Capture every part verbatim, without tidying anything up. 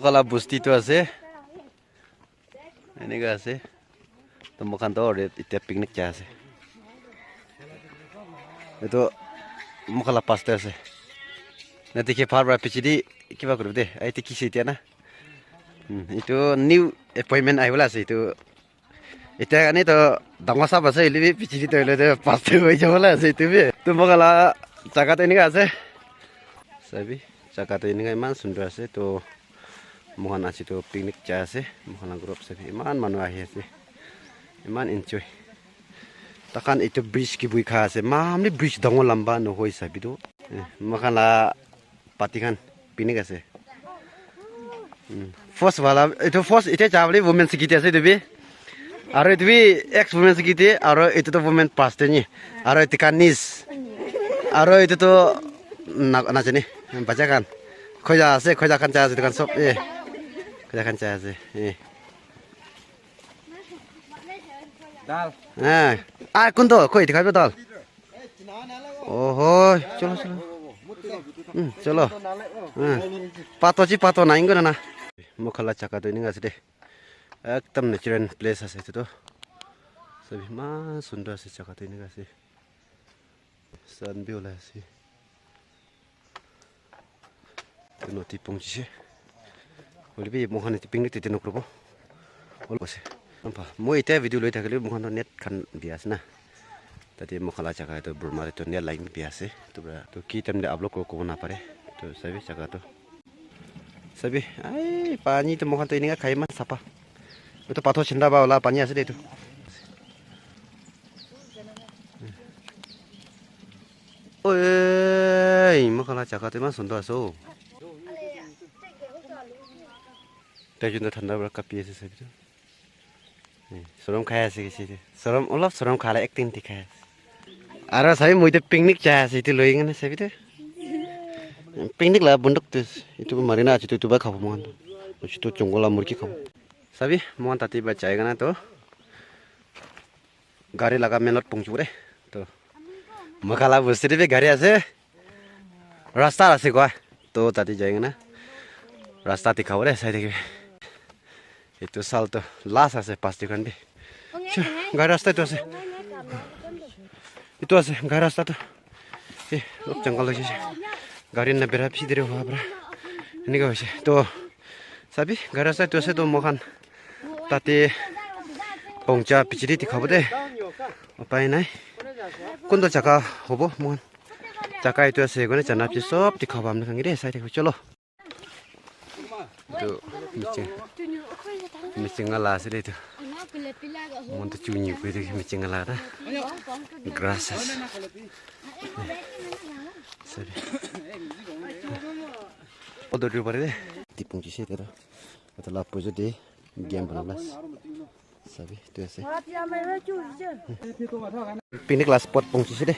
Kala bosti tu ase. Eneka ase. To moikhan to red ite picnic jai ase. Etu moikhan la pastor ase. Na dikhi bhal para piche de kiba kuribo de. Ai te kise etia na. Hmm, etu new appointment ahibole ase etu. Etia karne to dangor sap ase, hoile bi piche de to hoile to pastor hoi jabo la ase etu bi. To moikhan la jaga to eneka ase. Sabi, jaga to eneka eman sundor ase. To moikhan ase to picnic jai ase. Moikhan la group sabi eman manu ahi ase. Eman enjoy. Takhan etu bridge ke bui kha ase. Mamli bridge dangor lamba nohoi sabi to. Eh, moikhan la party khan picnic ase. Hmm. First wala, etu first ite jabole women security ase etu bi. Aro etu bi ex women security, aro etu to women pastor ni. Aro etu kan niece. Aro etu to na, na jani, bacha khan. Khoja ase, khoja khan cha ase, etu khan sob, eh. Khoja khan cha ase, eh. Dal. Eh. Ah, kun to, koi dikhai dal. Oho, cholo, cholo. Hmm, cholo. Hmm. Pato chi pato na ingo na. Moikhan la jaga to enika ase de. Ekdam natural place ase etu to. Sabi eman sundor ase jaga to enika ase. Sun bi ulai ase. Etu nodi pongchise. Hoile bi moikhan etu picnic tete nokuribo. Olop ase. Ampa, moi etia video loi thakile moikhan to net khan bia ase na. Tate moikhan la jaga etu Burma te to net line bia ase. To pra, to ki time te upload koro kobo na pare. To sabi jaga to. Sabi, ai, pani to moikhan to enika khai eman sapa. Etu pathor chinda ba wala pani ase de etu. Oi, moikhan la jaga to eman sundor ase o. Tai jun to thanda para kapi ase sabi to. Eh, sorom khai ase kisi de. Sorom, olop sorom khala acting dikhai ase. Aro sabi moi to picnic jai ase etu loi kena sabi to. Picnic la bunduk to etu marina ase to etu ba khabo moikhan. Etu jungle la murgi khabo. Sabi moikhan tate ba jai kena to. Gari laga main road pongchibo de. To moikhan la bosti te bi gari ase. Rasta ase koi. To tate jai kena rasta dikhabo de sai thakibi. Etu sal to last ase basti khan bi. Cha, gari rasta etu ase. Etu ase gari rasta to. Eh, olop jungle ase. Gari na bera bishi deri hoa para. Enika hoise. To sabi gari rasta etu ase to moikhan tate pongcha pichiri dikhabo de. Upai nai. Kuntu jaga hobo moikhan. Jaga etu ase koina jana piche sob dikhabo apni khan ke de sai thakibo cholo. Etu machine, machine la ase de etu. Moikhan to chu nyi koi de machine la ta. Grass ase. Sorry. Odo tu pare de. Tipung kise de. Etu la pujo de game bana bas. Sabi, etu ase. Picnic la spot pongchise de.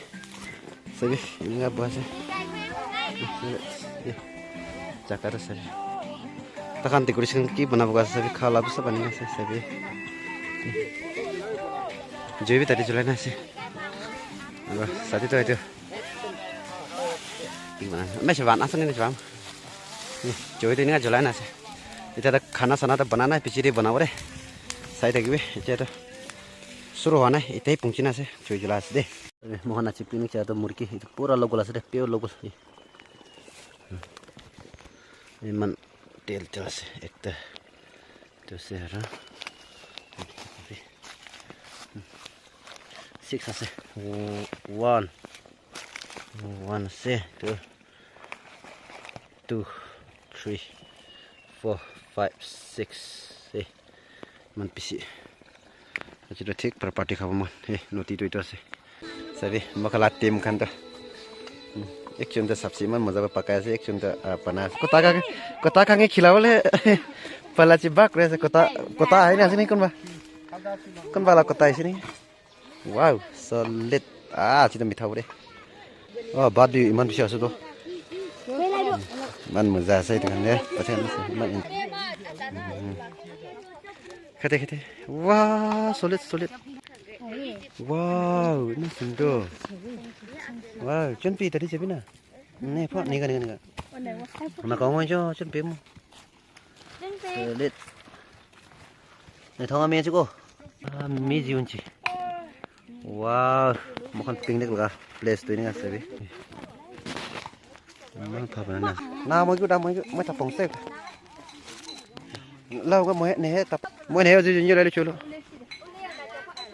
Sabi, enika boha ase. Jaga tu sabi. Takhan decoration ki bana boga ase sabi, khala bi sob ani ase sabi. Joi bi tate julai na ase. Aro sadi to etu. Ki bana? Mese ban ase ni ban. Joi to enika julai na ase. Etia to khana sana to bana nai, piche de banabo de. Sai thakibi, etia to suru hoa nai, etia pongchi na ase, joi jula ase de. Moikhan aji picnic jai to murgi, etu pura local ase de, pure local. Eman tel tel ase, ekta. Etu ase aro. Six ase. One. One ase. Two. Two, three, four, five, six. Eh, man bishi. Aji to thik para party khabo man. Eh, nodi to etu ase. Sabi, moikhan la team khan to. Hmm, ekjon to sabji eman maja para pakai ase, ekjon to, ah, bana ase. Kota khan, kota khan ke khilabole pala chi bak re ase, kota, kota ahi na ase ni kunba? Kunba la kota ahi ase ni? Wow, solid. Ah, aji to mitha pore. Oh, bhat bhi eman bishi ase to. Eman maja ase etu khan de. Pacha ase, eman in-, mm. Khate, khate. Wow, solid, solid. Wow, eman sundor. Wow, chun pi tadi jabi na. Ne, pha, niga, niga, niga. Na kaung jo, chun pi mo. Solid. Ni thonga mi chiko. Ah, mi jiun chi. Wow, moikhan picnic laga place tu ni ase bi. Eman bhal banai na. Na, moi kyu da, moi kyu, moi ta pong se. Lau ga moi ne he ta. Moi ne he ji ni le chulo.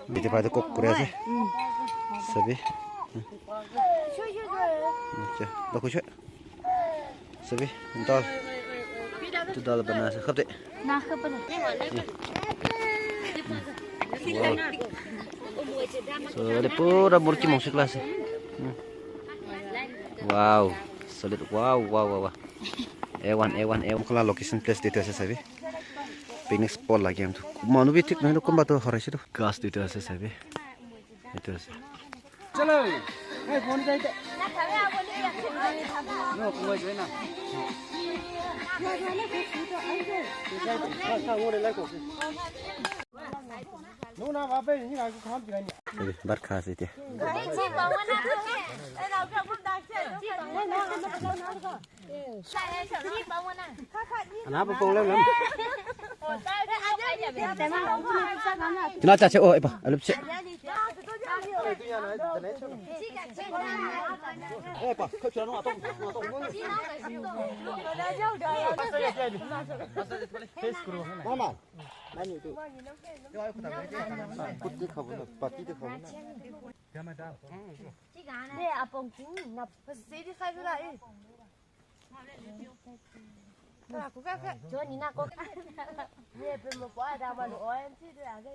Bidi pai to kok kure ase. Sabi. Acha, da kuch. Sabi, dal. Tu dal bana ase, khap de. Na khap na. Wow. So, ele pura murki mongsi class. Hmm. Wow. Solid. Wow, wow, wow, wow. A one, A one, A one. Kala location place detail ase sabi. Picnic spot lagi am tu. Manu bi thik nai kunba tu horai se tu. Gas detail ase sabi. Etu ase. Chalo. Hey, phone jai te. No, phone jai na. Bhat kha ase etia. Ana pa pong lem lem. Kina cha che o epa alup che. Epa, kau chano atong atong. Mama, nani tu? Put de khabo na, pati de khabo na. De apong tu na. Sedi khai la eh. Johnny na ko. Ye pe mo pa da ma lo O M G de a ge.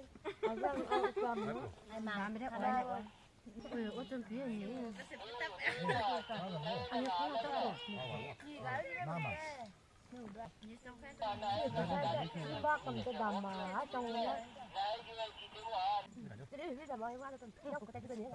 A ge o pa mo. Ai ma. O chon pi ni. Ani ko ta ko. Ba kam to da ma, a chong na. Tre hi da ma wa ko. Yo ko ta ki ni.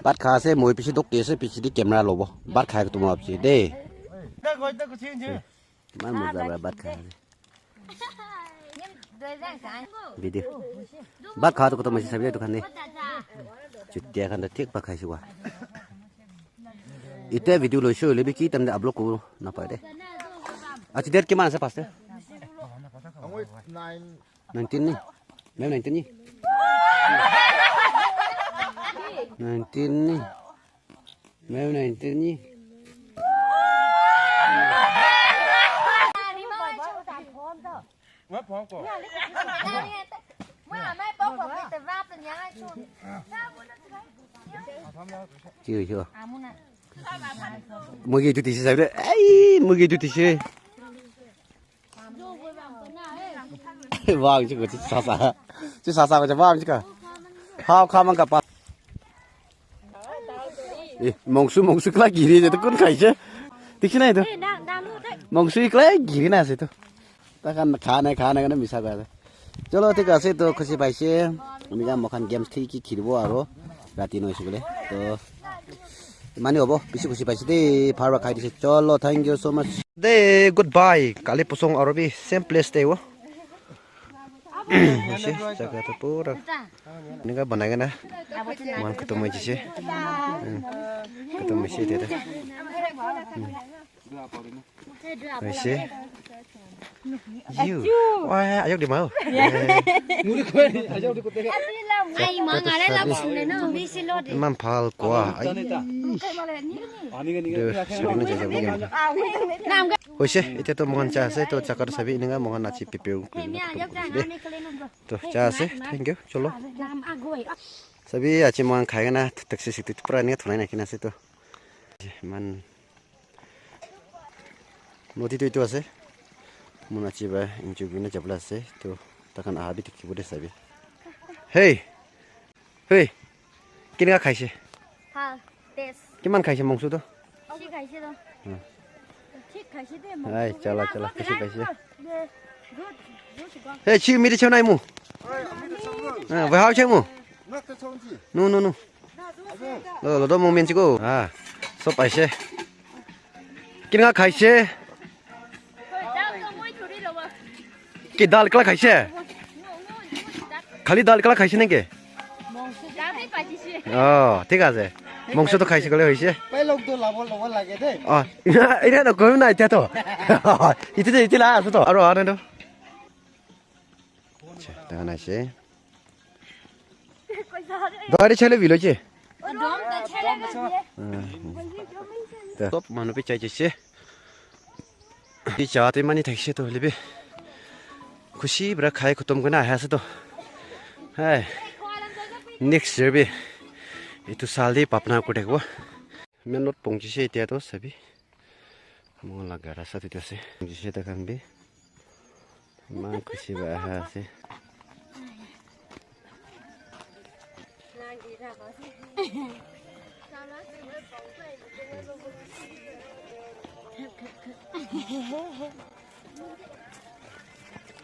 Bhat kha ase, moi piche dok di ase, piche di camera lobo. Bhat khai tumor piche de. Eman moja para bhat khai ase. Video. Bhat kha to koto masi sabi to khane. Chutia khan to thik pa khaise wa. Ite video loise hoile bi ki time te upload koribo napai de. Aji date kiman ase, pastor? Nineteen ni? May nineteen ni? Nineteen ni? May nineteen ni? Chiu, chiu. Mugi tu tisi sabi. Ai, mugi tu tisi. Wah, chiu ko, chiu sasa. Chiu sasa ko, wah, chiu ka. Hao, kha mang ka pa. Eh, mongsu, mongsu kala giri je to kun khai je. Dikhi na etu. Mongsu kala giri na ase to. Takhan kha nai, kha nai karne misa koi ase. Chalo, thik ase, to khushi paise. Ami khan moikhan games khi khi khilibo aro rati noise koile. To mani hobo, bishi khushi paise de, bhal para khai dise. Chalo, thank you so much. De, goodbye. Kali posong aro bi same place te wo. Ase, jaga to pura. Enika banai kena. Moikhan khatam hoi jise. Hmm. Khatam hoise etia te. Hmm. Hoise. You. Wah, ayok di mau. Ai, ma, ngare la bom ne no. Iman bhal koa. Ai. Hoise, etia to moikhan jai ase, to jaga to sabi enika moikhan aji prepare kuri kena khatam kuri de. To jai ase, thank you, chalo. Sabi aji moikhan khai kena taxi seat pura enika thonai na kena ase to. Iman nodi to etu ase. Moikhan aji para enjoy kurina jabole ase. To takhan aha bi dikhibo de sabi. Hey! Hey, kineka khaise? Bhal, best. Kiman khaise mongso to? Bishi khaise to. Hmm. Thik khaise de mongso. Ai, chala, chala, bishi khaise. Good, good, good. Hey, chi mi de chonai mu. Ah, bahau chemu. No, no, no. Lo, lo, do moment ko. Ah, sob aise. Kineka khaise? Ki dal ekla khaise? Khali dal ekla khaise naki? Oh, thik ase. Mongso to khaise kole hoise. Pai log do labo lobo lage de. Ah, ina, ina no koim na ite to. Ite de, ite la asu to. Aro ane to. Acha, ta na se. Gari chale bilo che. Top manu pe chai che. Ti cha te mani thakise to hoile bi khushi para khai khatam kurina ahi ase to. Hai. Next year bi etu saal te bhabna kuri thakibo. Main road pongchise etia to sabi. Moi laga rasta te ase. Pongchise ta khan bi. Eman khushi para aha ase.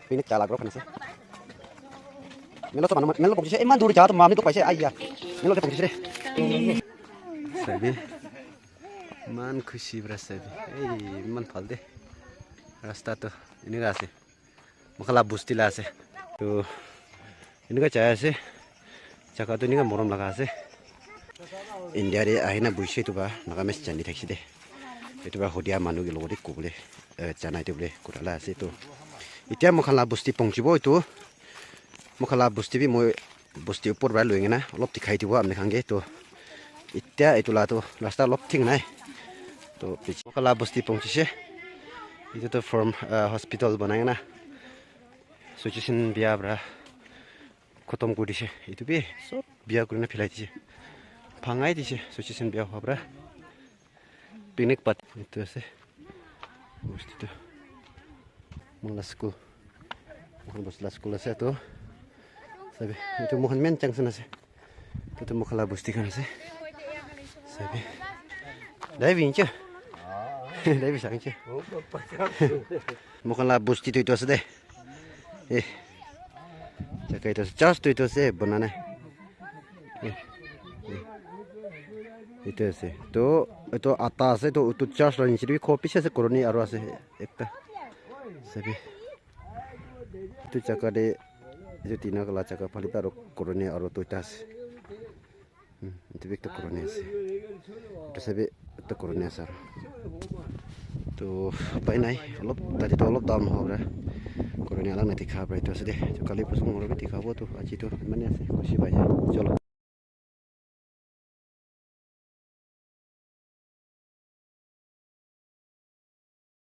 Picnic chala group khan ase. Melo to manu, melo pongchise, iman dur ja to mami to paise, aiya. Melo te pongchise re. Sabi. Iman khushi para sabi. Ei, iman bhal de. Rasta to enika ase. Moikhan la busti la ase. To enika jai ase. Jaga tu enika morom laga ase. India te ahina buhise tu ba Nagamese jani thakise de. Etu ba hodia manu ke logote kobole, eh, janai de bole kura la ase to. Etia moikhan la busti pongchibo etu. Moikhan la busti bi moi busti upor para loi kena olop dikhai dibo apni khan ke to. Etia etu la to rasta olop thik nai. To moikhan la busti pongchise. Etu to from, ah, hospital banai kena. Suchison bia para khatam kuri dise. Etu bi sob bia kurina philai dise. Bhangai dise. Suchison bia hua para. Picnic pat etu ase. Bosti tu. Moikhan la school. Moikhan bosti la school ase to. Sabi, etu moikhan main junction ase. Etu moikhan la bosti khan ase. Sabi. Dai bi inche. Dai bi sang inche. Moikhan la bosti tu etu ase de. Eh. Jaga etu ase. Church tu etu ase, bana nai. Eh. Eh. Etu ase. To, etu ata ase, to, etu church la niche te bi ghor bishi ase, colony aro ase ekta. Sabi. Etu jaga te, etu tina la jaga phale bi aro colony aro duita ase. Hmm, etu bi ekta colony ase. Etu sabi, ekta colony ase aro. To, upai nai, olop, tate to olop down hobo para. Colony alak na dikha para etu ase de. To kali parson hoile bi dikha bo to, aji to, mane ase, khushi pai jai. Chalo.